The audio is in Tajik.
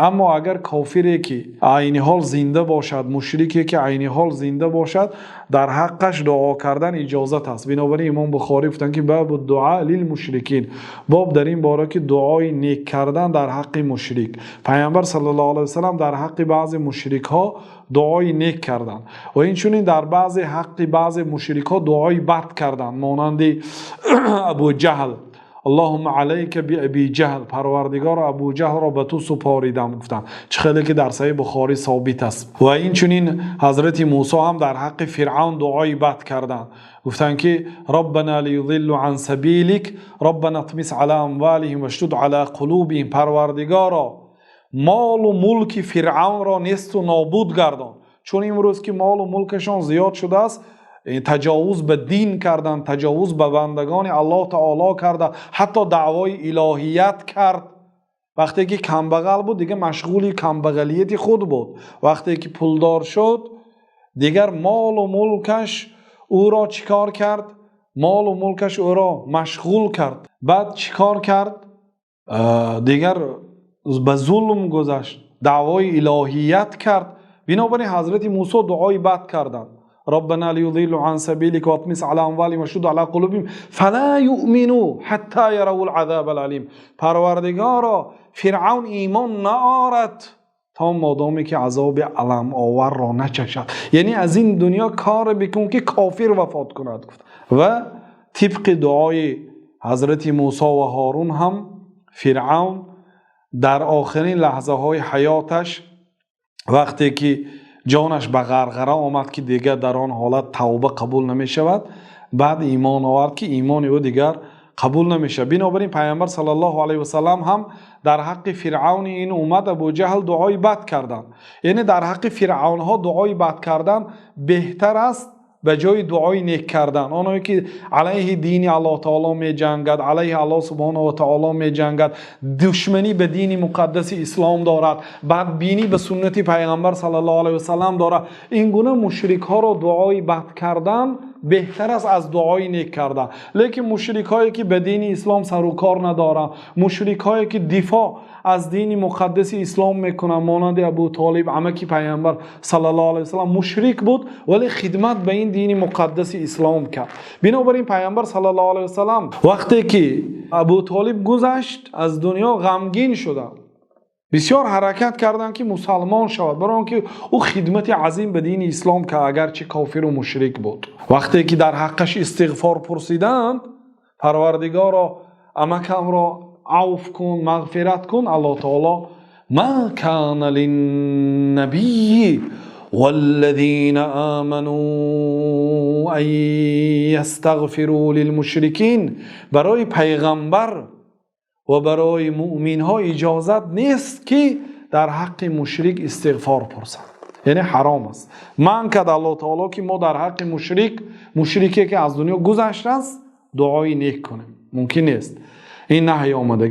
Аммо агар кофире, ки айни ҳол зинда бошад, мушрике, ки айни ҳол зинда бошад, дар ҳаққаш дуо кардан иҷозат аст. Бинобар ин имом Бухорӣ гуфтанд, ки باب الدعاء للمشركين, боб дар ин бора, ки дуои нек кардан дар ҳаққи мушрик. Паёмбар саллаллоҳу алайҳи васаллам дар ҳаққи баъзе мушрикҳо дуои нек карданд ва инчунин дар баъзе ҳаққи баъзе мушрикҳо дуои бад карданд, монанди Абӯҷаҳл. اللهم عليك بأبي جهل, Парвардигоро, Абӯҷаҳлро ба ту супоридам, гуфтанд, чӣ хеле ки дар Саҳеҳи Бухорӣ собит аст. Ва инчунин ҳазрати Мусо ҳам дар ҳаққи Фиръавн дуои бад карданд, гуфтанд, ки ربنا ليضلوا عن سبيلك ربنا اطمس على أموالهم واشدد على قلوبهم. Парвардигоро, молу мулки Фиръавнро несту нобуд гардон, чун имрӯз ки молу мулкашон зиёд шудааст, таҷовуз ба дин карданд, таҷовуз ба бандагони Аллоҳ таоло карда, ҳатто даъвои илоҳият кард. Вақте ки камбағал буд, дигар машғули камбағалияти худ буд. Вақте ки пулдор шуд, дигар молу мулкаш ӯро чӣ кор кард? Молу мулкаш ӯро машғул кард. Баъд чӣ кор кард? Дигар ба зулм гузашт, даъвои илоҳият кард. Бинобар ин ҳазрати Мусо дуои бад карданд: ربنا ليضلوا عن سبيلك واطمس على أموالهم واشدد على قلوبهم فلا يؤمنوا حتى يروا العذاب الأليم. Парвардигоро, Фиръавн имон наорад, то модоме ки азоби аламоварро начашад, яъне аз ин дунё коре бикун, ки кофир вафот кунад, гуфт. Ва тибқи дуои ҳазрати Мусо ва Ҳорун ҳам Фиръавн дар охирин лаҳзаҳои ҳаёташ, вақте ки ҷонаш ба ғарғара омад, ки дигар дар он ҳолат тавба қабул намешавад, баъд имон овард, ки имони ӯ дигар қабул намешавад. Бинобар ин Пайғамбар саллаллоҳу алайҳи васаллам ҳам дар ҳаққи Фиръавни ин уммат Абуҷаҳл дуои бад карданд. Яъне дар ҳаққи фиръавнҳо дуои бад кардан беҳтар аст ба ҷои дуои нек кардан. Оное ки алайҳи дини Аллоҳ таоло меҷангад, алайҳи Аллоҳ субҳонаҳу ва таоло меҷангад, душманӣ ба дини муқаддаси ислом дорад, бадбинӣ ба суннати Пайғамбар саллаллоҳу алайҳи васаллам дорад, ин гуна мушрикҳоро дуои бад кардан беҳтар аст аз дуои нек кардан. Лекин мушрикҳое ки ба дини ислом сару кор надоранд, мушрикҳое ки дифоъ аз дини муқаддаси ислом мекунанд, монанди Абу Толиб, амаки Пайғамбар саллаллоҳу алайҳи васаллам, мушрик буд, вале хидмат ба ин дини муқаддаси ислом кард. Бинобар ин Пайғамбар саллаллоҳу алайҳи васаллам, вақте ки Абу Толиб гузашт аз дунё, ғамгин шуданд, бисёр ҳаракат карданд, ки мусалмон шавад, барои он ки ӯ хидмати азим ба дини ислом кард, агарчи кофиру мушрик буд. Вақте ки дар ҳаққаш истиғфор пурсиданд, Парвардигоро, амакамро авф кун, мағфират кун, Аллоҳ таоло: ما كان للنبي والذين آمنوا أن يستغفروا للمشركين. Барои пайғамбар ва барои муъминҳо иҷозат нест, ки дар ҳаққи мушрик истиғфор пурсанд, яъне ҳаром аст. Манъ кард Аллоҳ таоло, ки мо дар ҳаққи мушрик, мушрике ки аз дунё гузаштааст, дуои нек кунем, мумкин нест. Ин наҳй омадага.